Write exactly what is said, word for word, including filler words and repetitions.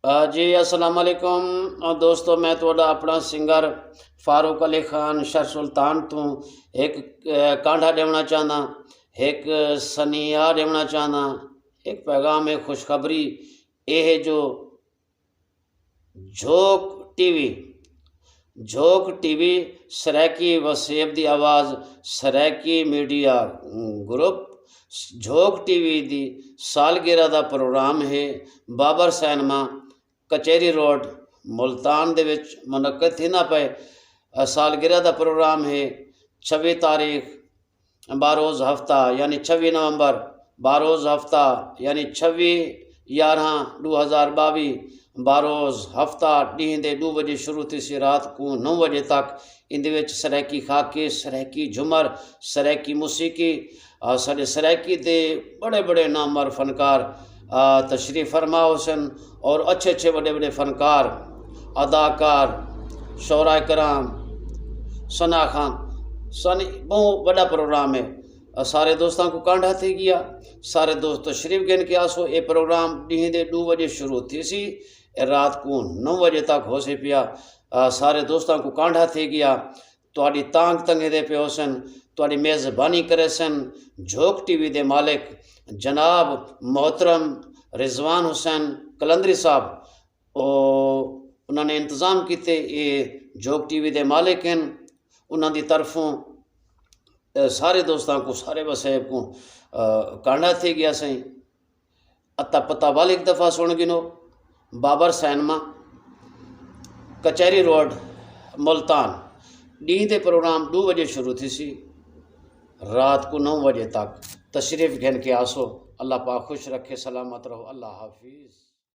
آ، جی، السلام علیکم۔ آ، دوستو، میں تہاڈا اپنا سنگر فاروق علی خان شہر سلطان تو ایک، آ، کانڈھا دیونا چاہنا، ایک سنیہا دیونا چاہنا، ایک پیغام، ایک خوشخبری۔ یہ ہے جو جھوک ٹی وی، جھوک ٹی وی، سرائیکی وسیب دی آواز، سرائیکی میڈیا گروپ، جھوک ٹی وی دی سالگرہ دا پروگرام ہے۔ بابر سینما، کچہری روڈ، ملتان دے وچ منعقد تھیندا پئے۔ سالگرہ دا پروگرام ہے، چھوی تاریخ، باروز ہفتہ، یعنی چھوی نومبر، باروز ہفتہ، یعنی چھوی یارہ دو ہزار باوی، باروز ہفتہ، ڈیہہ دے دو بجے شروع تھی سی، رات کو نو بجے تک۔ ان دے وچ سرائیکی خاکے، سرائیکی جھمر، سرائیکی موسیقی، آ، ساڈے سرائیکی دے بڑے بڑے نامور فنکار، آ، تشریف فرما ہو سن، اور اچھے اچھے بڑے بڑے فنکار، اداکار، شعراء کرام، ثنا خان سن۔ بہت بڑا پروگرام ہے۔ آ، سارے دوستاں کو کانڈھا تھی گیا۔ سارے دوست تشریف گھن کے آسو۔ اے پروگرام ڈیہہ دے دو بجے شروع تھی سی، اے رات کو نو بجے تک ہو سی پیا۔ آ، سارے دوستاں کو کانڈھا تھی گیا۔ تہاڈی تانگ تنگے دے پے ہوسن، تہاڈی میزبانی کرے سن جھوک ٹی وی دے مالک جناب محترم رضوان حسین قلندری صاحب۔ او، انہاں نے انتظام کیتے، اے جھوک ٹی وی دے مالک ہیں۔ انہاں دی طرفوں، اے، سارے دوستاں کو، سارے وسیب کو، آ، کانڈا تھی گیا سائیں۔ اتا پتا وال ایک دفعہ سن گنو، بابر سینما، کچہری روڈ، ملتان۔ ڈی دے پروگرام دو بجے شروع تھی سی، رات کو نو بجے تک۔ تشریف گھن کے آسو۔ اللہ پاک خوش رکھے، سلامت رہو، اللہ حافظ۔